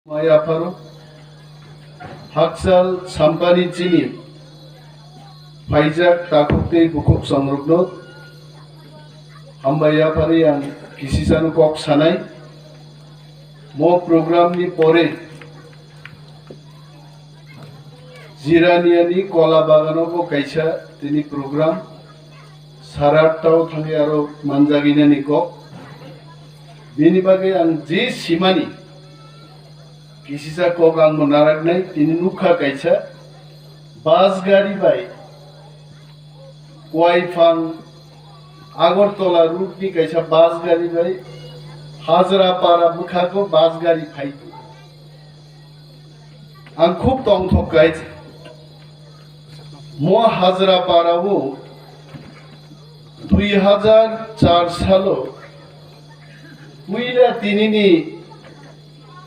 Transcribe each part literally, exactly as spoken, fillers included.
Mai apharo, hakchal sampani chini phaijak takhuk tei bukhuk songrokno hambai yapharwi ang kisisano kok sanai. Mo program ni pore Jiraniani Kola Bagano bo kaisa tini program, sara tao thangwi aro manjaginani kok. Bini bagwi ang je simani kisisa kok ang bo naraknai, tini nukha kaisa bus gari bai Kuaiphang Agartala route ni kaisa bus gari bai Hajrapara bwkhago bus gari phai. Ang khub tongthok kai. Mo Hajrapara o dui hajar char salo puila tinini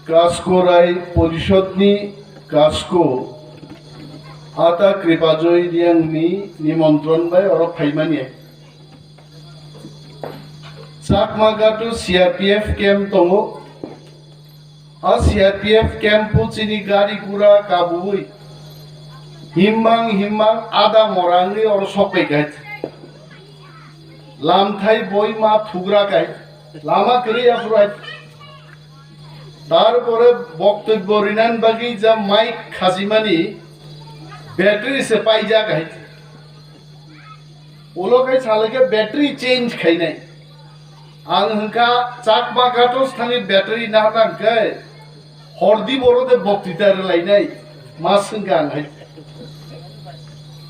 Kasko Rai Porishodni Kasko Ata Kripajoy Riangni nimontron bai oro phaimani. Chakma Ghato C R P F camp tongo. A C R P F camp o chini gari gura kabuwi himmang himmang ada morangwi oro sokpai kai. Lamthai boi ma thugra kai. Lama kwrwi aphuru hai. Tarpore boktobbo rinan bagwi ja mic khajimani battery se paijak hai. Ulo khai salai khe battery change khainai. Ang hwnkha Chakma Ghato thangwi battery nahna hwnkhe hordi boro de boktita rwlainai. Ma swngkha ang hai.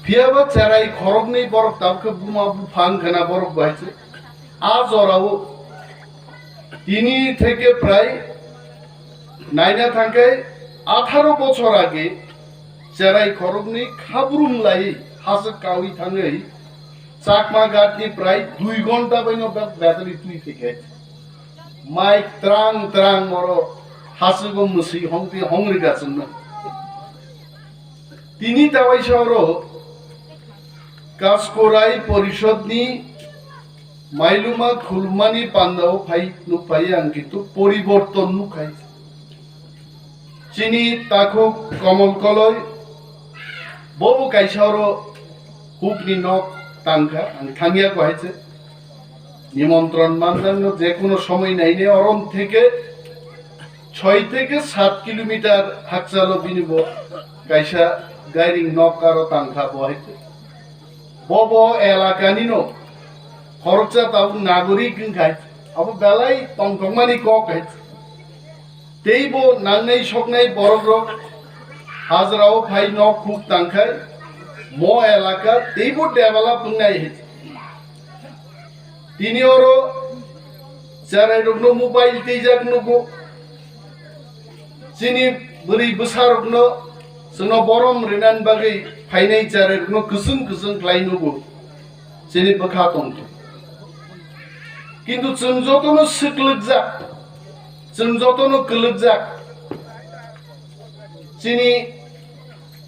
Phiyaba cherai khoroknwi borok tabukhe buma buphang khana borok bai se. A jorao tini theke prai naina thangkhe atharo bochor age cherai khoroknwi khabrum lai haswk kawi thangwi Chakma Ghatni prai dui ghonta baino be-, battery twi theke. Mai trang trang oro haswgo mwswi hongti hongrika chwngno. Tini tawaisa oro Kaskorai Porishodni mailuma khulumani pandao phai nukphai ang kintu poriborton nukhai. Chini takhuk Komol Koloi bobo kaisa oro hukni nok tangkha, ang thangya ko hai se. Nimontron manjakno je kono somoi naine orom theke choi theke sat kilometer hakchalo bini bo kaisa gairing nok aro tangkha bo hai se. Bobo elakani no khoroksa tabuk nagorik wngkhai abo belai tongthokmani kok hai se. Teibo nangnai soknai borokrok hajrao phai nok khuk tangkhai mo elaka teibo develop wngnai hai. Tini oro cherairokno mobile twijak nugo. Chini bwrwi bwsarokno chwngno borom rinani bagwi phainai cherairokno kwchwng kwchwng khlai nugo. Chini bwkha tongthu. Kintu chwng jotono swklwkjak, chwng jotono kwlwkjak. Chini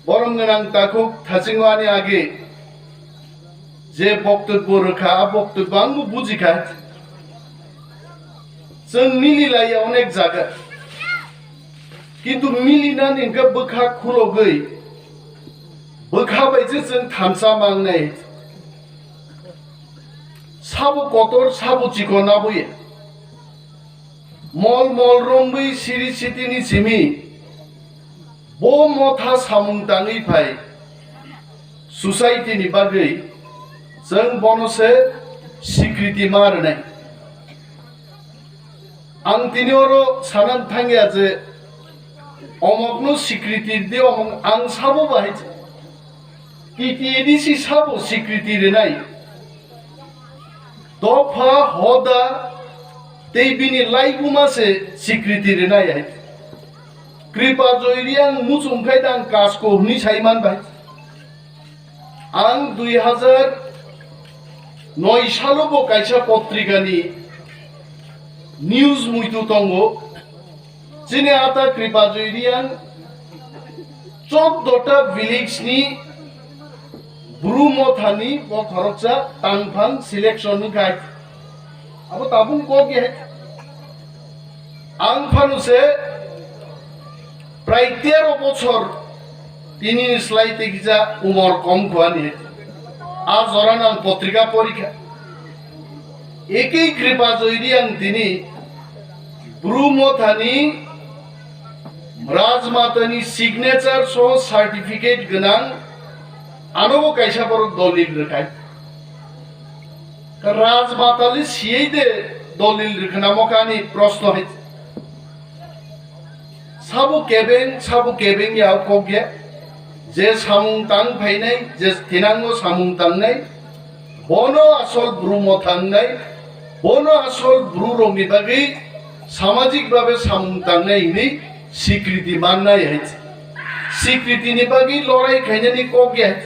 borom gwnang takhuk thachingo ani age je boktobbo rwkha, a boktobbo angbo bujikha. Chwng mililaiya onek jaga. Kintu milinani hwnkhe bwkha khulogwi bwkha bai se chwng thansa mangnai. Sabo kotor, sabo chikon aboya. Mol mol romwi siri sitini simi bo motha samung tangwi phai society ni bagwi chwng bono se sikriti ma rwnai. Ang tini oro sanan thangya je omokno sikriti di omok ang sabo bahai je. T T A D C sabo sikriti rwnai. Dopha hoda tei bini laibuma se sikriti rwnai hai. Kripa Joy Riang muchung khai dang kasko hwnwi saiman bai. Ang dui hajar noi salo bo kaisa potrikani news muitu tongo. Chini ata Kripa Joy Riang choddo ta village ni Bru Mothani bo khoroksa tangphang selection ni guide. Abo tabung kok ye. Ang phanu se Bai tero bochor tini ni slai tei kisa umor kom kho ani. A jora nang potrika porikha. Ekei kripa joidi ang tini Bru Mothani Rajmatani signature so certificate gwnang anobo kaisa borok dolil rwkha. Rajmatali siyei de dolil rwkhnamo kani proshno hai. Sabo kebeng, sabo kebeng ya kok ya. Je samung tang phainai, je thinango samung tangnai, bono asol Bru Motha wngnai, bono asol Bru rokni bagwi samajik babe samung tangnai hinwi sikriti mannai hai. Sikriti ni bagwi lorai khainani kok ya.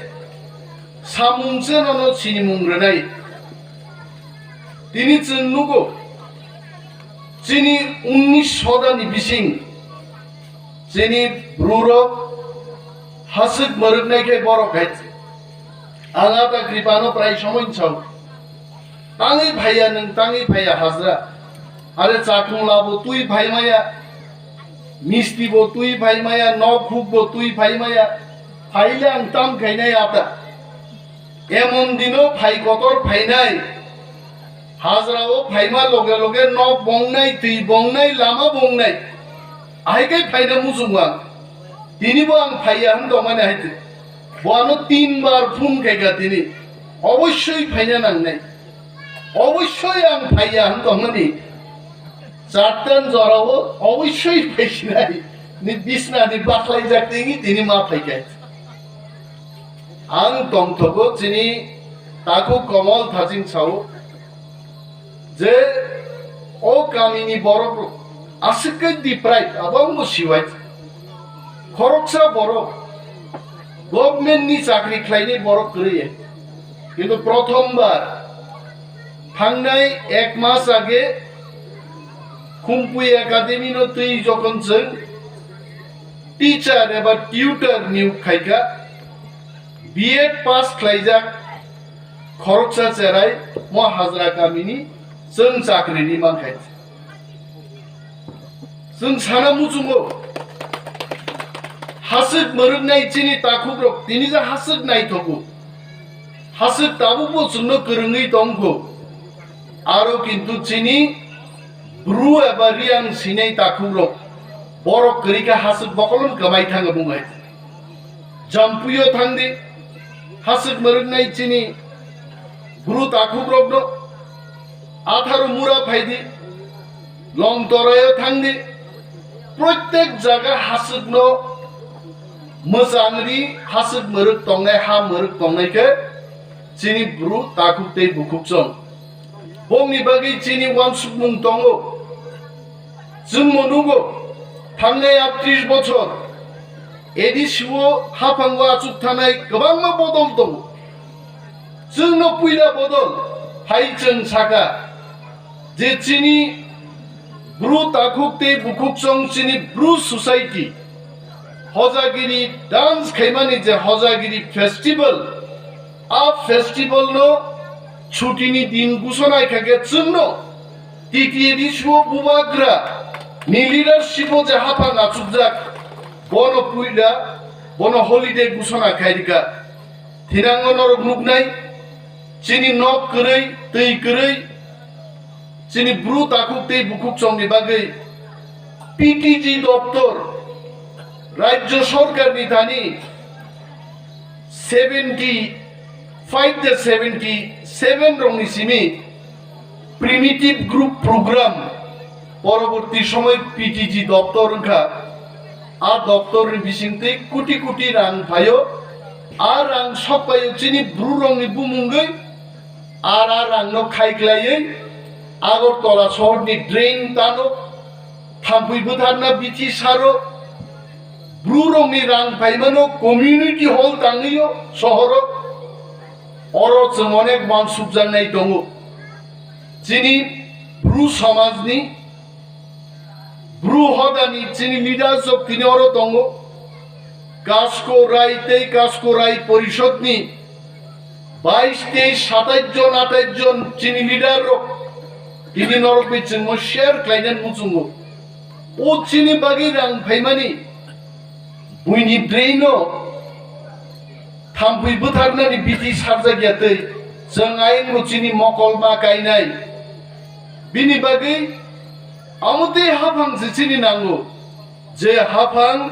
Samung se nono sinimung rwnai. Tini chwng nugo, chini unnish sodani bising chini Bru rok haswk mwrwknai khe borok hai. Ang a ta kripano prai somoi sao. Tangwi phaiya nwng, tangwi phaiya hajra. Are chakung labo twi phaimaya, misti bo twi phaimaya, nok huk bo twi phaimaya. Phaile ang tam khainai ata. Emon dino phai kotor phainai. Hajrao phaima loge loge nok bongnai, twi bongnai, lama bongnai. Ahai khe phaina muchungo ang. Tini bo ang phaiya hwn tongmani hai twi. Bo ano tin bar phone khaikha tini. Obossoi phaina nangnai. Obossoi ang phaiya hwn tongmani. Chartan jorao obossoi phaisinai. Ni bisna ni bakhlaijak tini, tini ma phaikai. Ang tongthogo chini takhuk Komol Thaching sao je o kamini borok aswk khe deprived, abo ang bo siwai. Khoroksa borok government ni chakri khlainai borok kwrwi, kintu prothom bar thangnai ek mas age Khumpui Academy no twi jokhon chwng teacher eba tutor niyok khaikha, B Ed pass khlaijak khoroksa cherai mo hajra kamini chwng chakrini mankhai. Chwng sana muchungo haswk mwrwknai chini takhukrok tini je haswk naithogo. Haswk tabukbo chwngno kwrwngwi tongkho. Aro kintu chini Bru eba Riang sinai takhukrok borok kwrwi khe haswk bokolon kwbai thangwi bung hai. Jampuio thangdi, haswk mwrwknai chini Bru takhukrokno, atharo mura phaidi, Longtoraio thangdi, protek jaga haswkno mwchangri, haswk mwrwk tongnai, ha mwrwk tongnai khe chini Bru takhuk tei bukhuk chwng. Bongni bagwi chini uansukmung tongo. Chwngno nugo, thangnai aatris bochor A D C o haphango achuk thanai kwbangma bodol tongo. Chwngno puila bodol hai chwng saka je chini Bru takhuk tei bukhuk chwng chini Bru society Hojagiri dance khaimani je Hojagiri festival, a festival no chutini din gusonai kha khe chwngno T T A D C o bubagra ni leadership o je haphang achukjak, bono puila, bono holiday gusona khairika. Thinango norok nuknai, chini nok kwrwi, twi kwrwi, chini Bru takhuk tei bukhuk chwngni bagwi P T G doptor, Rajya Sorkarni thani seventy five de seventy seven rokni simi primitive group program poroborti somoi P T G doptor wngkha. A doptorni bisingtwi kuti kuti rang phaio. A rang sok phaio chini Bru rokni bumungwi. Ar a rangno khai klaiwi Agartala sohorni drain tano, thampui bwtharna bithi saro, Bru rokni rang phaimano community hall tangwio sohoro, oro chwng onek uansukjaknai tongo. Chini Bru samajni, Bru hodani chini leaders rok tini oro tongo. Kasko Rai tei Kasko Rai Porishod ni bais tei satais jon, atais jon chini leader rok tini norok bai chwngno share khlainani muchungo. O chini bagwi rang phaimani Buini brain-o thampui bwtharnani biti sarjakya twi chwng ayangno chini mokol ma kainai. Bini bagwi amo tei haphang se chini nango, je haphang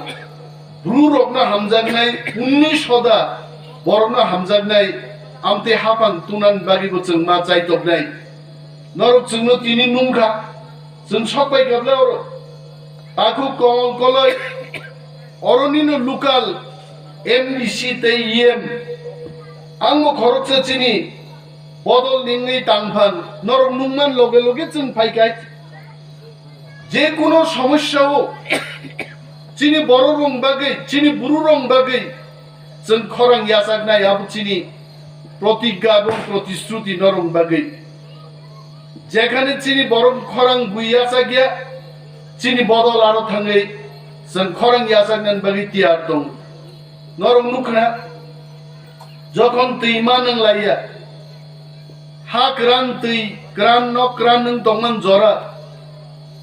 bru rokno hamjaknai, unni soda borokno hamjaknai, amtwi haphang tunani bagwibo chwng ma chaitoknai. Norok chwngno tini nungkha, chwng sokbai kha bwle oro. Takhuk Komol Koloi, oro nino local M D C tei E M. Angbo khoroksa chini bodol ningni tangphan, norok nungman loge loge chwng phaikha. Je kuno somossya-o chini borok rong bagwi, chini buru rong bagwi chwng khorang yachaknai, abo chini protigga ebong protishruti norok bagwi. Jekhane chini borok khorang bui yachakya, chini bodol aro thangwi chwng khorang yachaknani bagwi tiyar tongo. Norok nukha, jokhon twi ma nang laiya, ha kwran twi kwran nok kwran nwng tongman jora,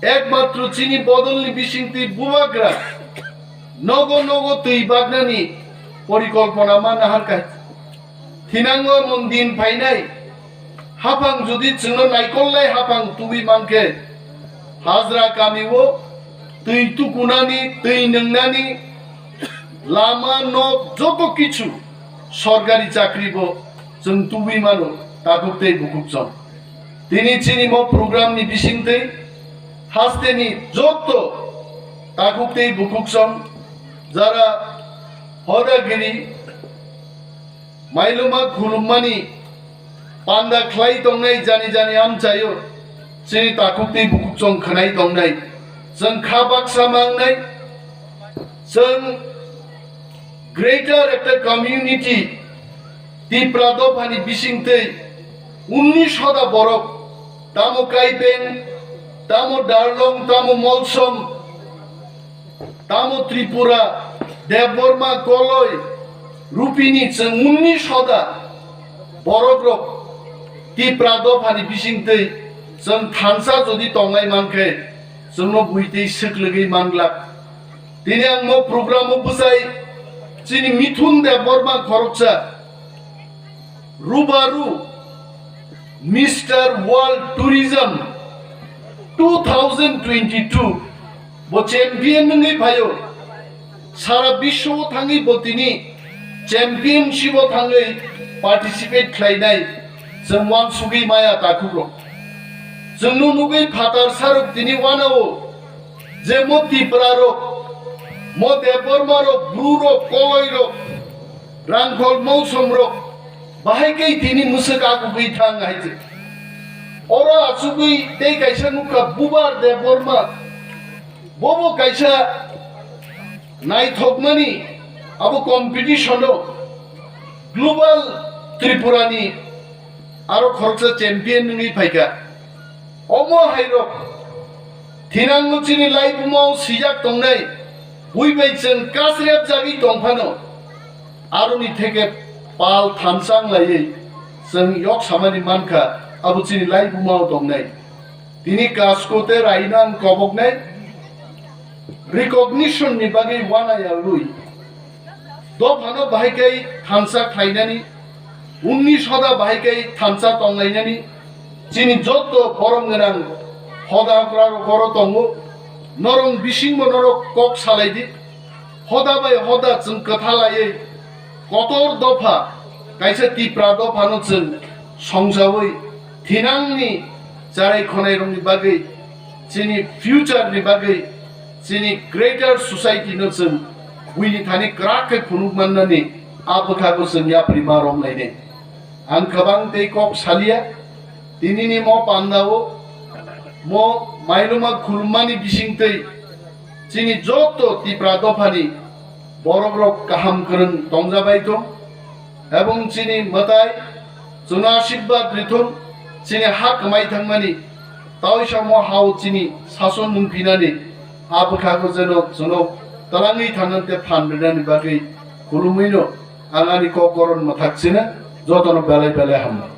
ekmatro chini bodolni bisingtwi bubagra nogo nogo twi baknani porikolpona ma naharkha. Thinango emon din phainai, haphang jodi chwngno naikolnai haphang tubui mankhe, hajra kamio twi tukunani, twi nwngnani, lama, nok, joto kichu sorkari chakribo chwng tubui mano, takhuk tei bukhuk chwng. Tini chini mo program ni bisingtwi hasteni joto takhuk tei bukhuk chwng jara hodagiri mailuma khulummani panda khlai tongnai, jani jani amchaio chini takhuk tei bukhuk chwng khwnai tongnai. Chwng kha baksa mangnai, chwng greater ekta community Tipra dophani bisingtwi unni soda borok, tamo Kaibeng, tamo Darlong, tamo Molsom, tamo Tripura, Debbarma, Koloi, Rupini, chwng unni soda borok rok Tipra dophani bisingtwi chwng thansa jodi tonglai mankhe, chwngno buitwi swklwgwi manglak. Tini ang mo program-o bwsai chini Mithun Debbarma khoroksa, Rubaru Mister World Tourism two thousand twenty-two bo champion wngwi phaio. Sara biswo thangwi bo tini championship-o thangwi participate khlainai chwng wansugwi maya takhukrok. Chwngno nugwi phatar sarok tini wanao je mo Tipra rok, mo Debbarma rok, Bru rok, Koloi rok, Rangkhol Mousom rok, bahai khe tini mwswk agugwi thang hai se. Oro achugwi tei kaisa nukha Bubar Debbarma, bobo kaisa naithokmani abo competition-o Global Tripurani aro khoroksa champion wngwi phaikha. Omo hairok thinango chini laibumao sijak tongnai, bui bai chwng kasrep jagwi tongphano, aroni theke pal thansa wnglaiwi chwng yok samani mankha, abo chini laibumao tongnai. Tini kasko tei raino ang koboknai recognition ni bagwi uanayaui dophano bahai khe thansa khlainani, unni soda bahai khe thansa tonglainani, chini joto borom gwnang hoda okra rok oro tongo, norok bisingbo norok kok salai di, hoda bai hoda chwng kwtha laiwi kotor dopha, kaisa Tipra dophano chwng songjaui thinangni charai khonai rokni bagwi, chini future ni bagwi, chini greater society no chwng buini thani kwrak khe phunuk mannani a bwkhago chwng yapri ma romlainai. Ang kwbang tei kok salia, tinini mo pandao mo mailuma khulummani bisingtwi chini joto Tipra dophani borok rok kaham kwrwng tongjabai thung, ebong chini mwtai chwngno ashirbad rithung, chini ha kwmai thangmani tawisa mo hao chini sason nungphinani a bwkhago jeno chwngno twlangwi thangante phan rinani bagwi khulumwino ang ani kok koron mwthak china jotono belai belai hambai.